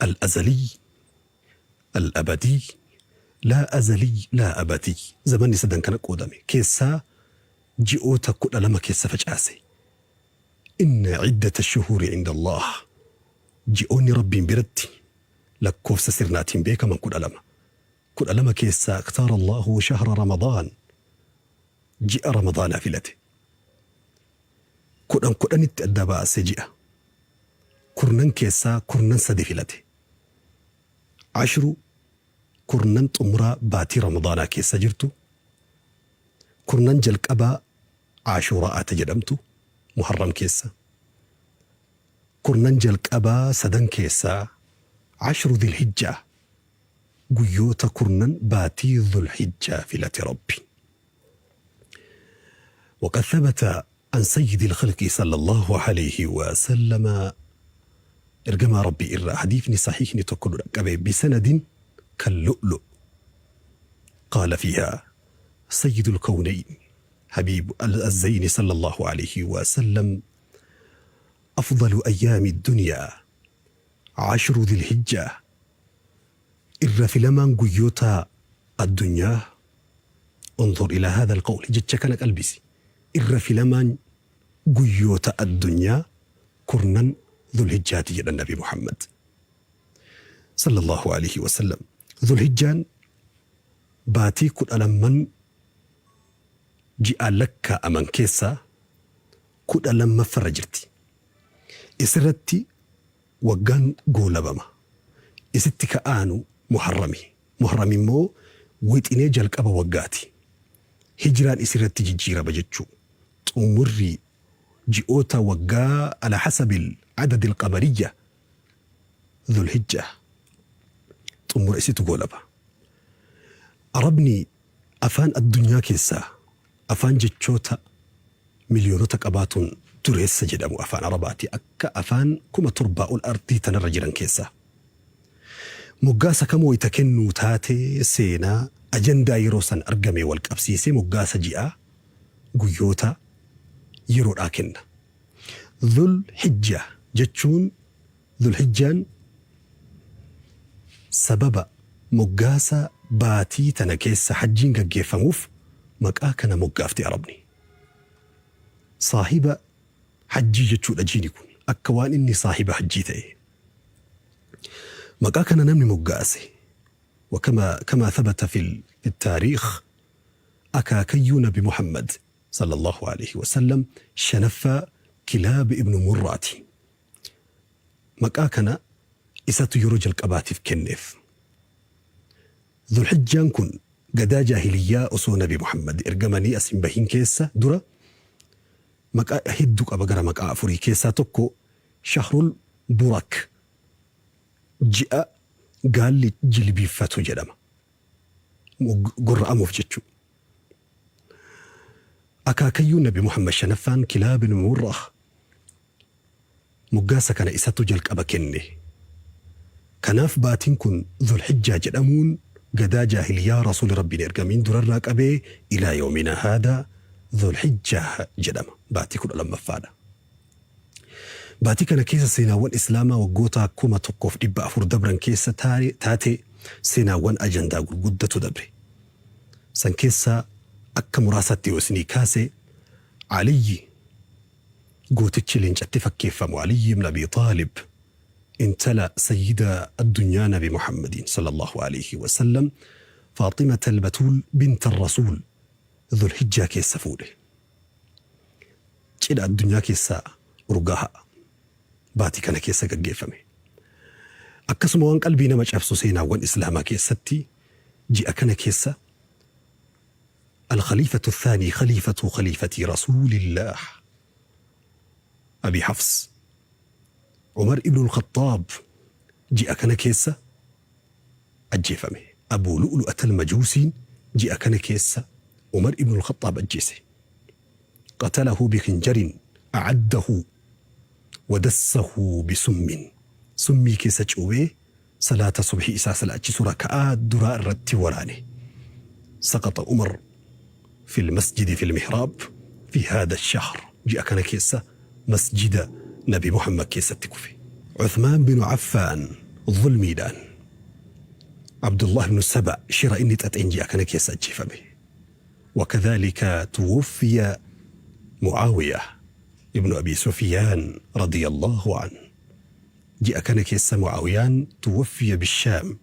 Al-azalii, al-abadii, laa azalii laa abadii zamanni sadan kana qoodame keessaa ji'oota 12 keessa facaase. Inna iddata shuhuuri inda Allaah ji'oonni Rabbiin biratti lakkoofsa sirnaatiin beekaman 12. 12 keessaa ikhtaara Allaahu shahra Ramadaan ji'a Ramadaanaa filate. Kudhan kudhanitti adda baase ji'a. Kurnan keessaa kurnan sadi filate. Ashru kurnan xumuraa baatii Ramadaanaa keessa jirtu, kurnan jalqabaa Aashuura'aa ta jedhamtu Muharram keessa, kurnan jalqabaa sadan keessaa Ashru Dhilhijjaa guyyoota kurnan baatii Dhulhijjaa filate Rabbi. Waqad thabata an sayyidil khalqi sallallahu alayhi wa sallama Ergamaa Rabbii irraa hadiifni sahiihni tokko nu dhaqqabe bisanadin kallu'lu' qaala fiihaa sayyidul kawnayn habiib al-zayni sallallahu alayhi wa sallam afdalu ayyaami dunyaa ashru dhilhijjaa irra filamaan guyyoota addunyaa unzur ilaa haadha alqawl jecha kana qalbisi irra filamaan guyyoota addunyaa kurnan dhulhijjaati jedhan nabi Muhammad sallallahu alaihi wasallam. Dhulhijjaan baatii 12n ji'aan lakkaa'aman keessaa 12ffarra jirti. Isirratti waggaan goolabama. Isitti ka aanu Muharrami. Muharram immoo wixinee jalqaba waggaati. Hijraan isirratti jijjiirama jechuu. Xumurri ji'oota waggaa ala hasabil adadil qamariyya Dhulhijjah xumura isitu goolaba. Arabni afaan addunyaa keessaa afaan jechoota miliyoonota qabaatuun dureessa jedhamu afaan Arabaati akka afaan 7000 ol ardii tanarra jiran keessaa. Moggaasa kam wayita kennuu taate seenaa ajandaa yeroo san argame wal qabsiisee moggaasa ji'aa, guyyoota, yeroodhaa kenna. Dhul Hijjah jechuun Dhul Hijjaan sababa moggaasa baatii tana keessa hajjiin gaggeeffamuuf maqaa kana moggaafte Arabni. Saahiba hajjii jechuudha jiini kun akka waan inni saahiba hajjii ta'ee. Maqaa kana namni moggaase wakama kama thabata fil taariikh akaakayyuu nabi Muhammad sallallahu aleyhi wasallam shanaffaa Kilaab ibnu Murraati. Maqaa kana isatu yeroo jalqabaatiif kenneef. Dhulhijjaan kun gadaa jaahiliyyaa osoo nabi Muhammad ergamanii as hin bahin keessa dura maqaa hedduu qaba gara maqaa afurii keessaa tokko Shahrul Burak ji'a gaalli jilbiiffatu jedhama. Gorra'amuuf jechuu. Akaakayyuun Nabi Muhammad shanaffaan Kilaab ibn Murrah moggaasa kana isatu jalqaba kenne. Kanaaf baatiin kun Dhulhijjaa jedhamuun gadaa jaahiliyyaa Rasuulli Rabbiin ergamiin durarraa qabee ilaa yawminaa haadaa Dhulhijjaa jedhama. Baatii 12ffaadha. Baatii kana keessa seenaawwan Islaamaa waggoota 1400 dabran keessa taatee seenaawwan ajandaa gurguddatu dabre. San keessaa akka muraasaatti yoo isinii kaase Aliyyi gootichi leencatti fakkeeffamu Aliyyi ibn Abii Xaalib intala sayyida addunyaa Nabi Muhammadiin sallallahu aleyhi wa sallam Faaximata al-Batuul bint ar-Rasuul Dhulhijjaa keessa fuudhe. Cidha addunyaa keessaa urgaahaa baatii kana keessa gaggeeffame. Akkasuma waan qalbii nama cabsu seenaawwan Islaamaa keessatti ji'a kana keessa Al-Khaliifatu Thaanii Khaliifatu Khaliifati Rasuulillaah Abii Hafs Umar ibnul Khaxxaab ji'a kana keessa ajjeefame. Abuu Lu'lu'atal Majuusiin ji'a kana keessa Umar ibnul Khaxxaab ajjeese. Qatalahu bikhinjarin a'addahu wa dassahu bisummin summii keessa cuubee salaata subhii isaa salaachisu raka'aa duraa irratti waraane. Saqaxa Umar fil masjidi fil mihraab fi haadha shahr ji'a kana keessa masjida Nabi Muhammad keessatti kufe. Uthmaan binu Affaan Zulmiidhaan Abdullah ibnu Saba shira inni xaxeen ji'a kana keessa ajjeefame. Wakadhaalika tuwuffiya Mu'aawiya ibnu Abi Sufyaan radiyallahu an. Ji'a kana keessa Mu'aawiyaan tuwuffiya bishaam.